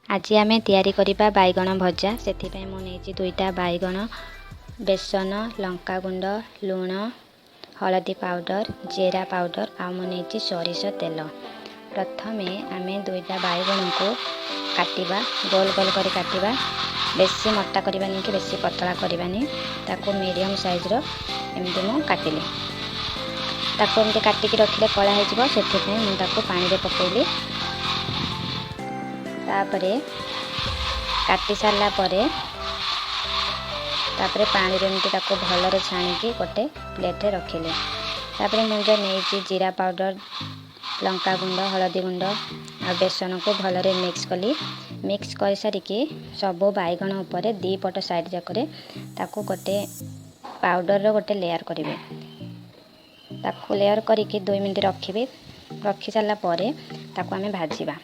ଆଜି ଆମେ ତିଆରି କରିବା ବାଇଗଣ ଭଜା। ସେଥିପାଇଁ ମୁଁ ନେଇଛି ଦୁଇଟା ବାଇଗଣ, ବେସନ, ଲଙ୍କାଗୁଣ୍ଡ, ଲୁଣ, ହଳଦୀ ପାଉଡ଼ର, ଜିରା ପାଉଡ଼ର ଆଉ ମୁଁ ନେଇଛି ସୋରିଷ ତେଲ। ପ୍ରଥମେ ଆମେ ଦୁଇଟା ବାଇଗଣକୁ କାଟିବା, ଗୋଲ ଗୋଲ କରି କାଟିବା। ବେଶୀ ମୋଟା କରିବାନି କି ବେଶୀ ପତଳା କରିବାନି, ତାକୁ ମିଡ଼ିୟମ୍ ସାଇଜ୍ର ଏମିତି ମୁଁ କାଟିଲି। ତାକୁ ଏମିତି କାଟିକି ରଖିଲେ କଳା ହେଇଯିବ, ସେଥିପାଇଁ ମୁଁ ତାକୁ ପାଣିରେ ପକାଇଲି। ତାପରେ କାଟି ସାରିଲା ପରେ ତାପରେ ପାଣିରେ ଏମିତି ତାକୁ ଭଲରେ ଛାଣିକି ଗୋଟେ ପ୍ଲେଟ୍ରେ ରଖିଲି। ତାପରେ ମୁଁ ଯେଉଁ ନେଇଛି ଜିରା ପାଉଡ଼ର, ଲଙ୍କାଗୁଣ୍ଡ, ହଳଦୀ ଗୁଣ୍ଡ ଆଉ ବେସନକୁ ଭଲରେ ମିକ୍ସ କଲି। ମିକ୍ସ କରିସାରିକି ସବୁ ବାଇଗଣ ଉପରେ ଦୁଇ ପଟ ସାଇଡ଼୍ ଯାକରେ ତାକୁ ଗୋଟେ ପାଉଡ଼ରର ଗୋଟେ ଲେୟାର୍ କରିବେ। ତାକୁ ଲେୟାର୍ କରିକି 2 ମିନିଟ୍ ରଖିବେ। ରଖି ସାରିଲା ପରେ ତାକୁ ଆମେ ଭାଜିବା।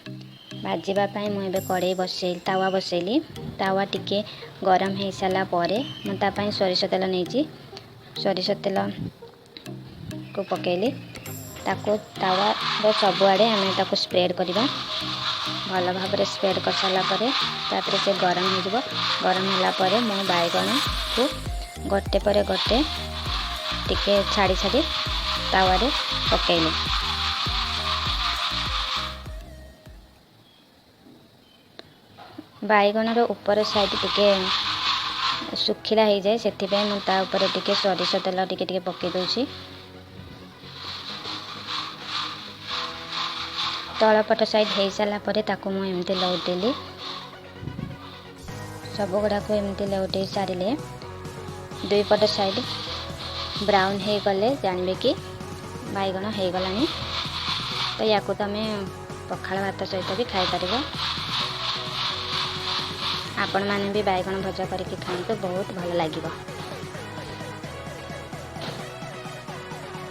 ଭାଜିବା ପାଇଁ ମୁଁ ଏବେ କଡ଼େଇ ବସେଇ ତାୱା ବସେଇଲି। ତାୱା ଟିକେ ଗରମ ହେଇସାରିଲା ପରେ ମୁଁ ତା ପାଇଁ ସୋରିଷ ତେଲ ନେଇଛି। ସୋରିଷ ତେଲକୁ ପକେଇଲି। ତାକୁ ତାୱାର ସବୁଆଡ଼େ ଆମେ ତାକୁ ସ୍ପ୍ରେଡ଼୍ କରିବା। ଭଲ ଭାବରେ ସ୍ପ୍ରେଡ଼୍ କରିସାରିଲା ପରେ ତାପରେ ସେ ଗରମ ହେଇଯିବ। ଗରମ ହେଲା ପରେ ମୁଁ ବାଇଗଣକୁ ଗୋଟେ ପରେ ଗୋଟେ ଟିକେ ଛାଡ଼ି ଛାଡ଼ି ତାୱାରେ ପକେଇଲି। ବାଇଗଣର ଉପର ସାଇଡ଼୍ ଟିକେ ଶୁଖିଲା ହେଇଯାଏ, ସେଥିପାଇଁ ମୁଁ ତା ଉପରେ ଟିକେ ସୋରିଷ ତେଲ ଟିକେ ଟିକେ ପକେଇ ଦେଉଛି। ତଳ ପଟ ସାଇଡ଼୍ ହେଇସାରିଲା ପରେ ତାକୁ ମୁଁ ଏମିତି ଲେଉଟେଇଲି। ସବୁଗୁଡ଼ାକୁ ଏମିତି ଲେଉଟେଇ ସାରିଲେ ଦୁଇ ପଟ ସାଇଡ଼୍ ବ୍ରାଉନ୍ ହେଇଗଲେ ଜାଣିବେ କି ବାଇଗଣ ହେଇଗଲାଣି। ତ ୟାକୁ ତମେ ପଖାଳ ଭାତ ସହିତ ବି ଖାଇପାରିବ। ଆପଣମାନେ ବି ବାଇଗଣ ଭଜା କରିକି ଖାଆନ୍ତୁ, ବହୁତ ଭଲ ଲାଗିବ।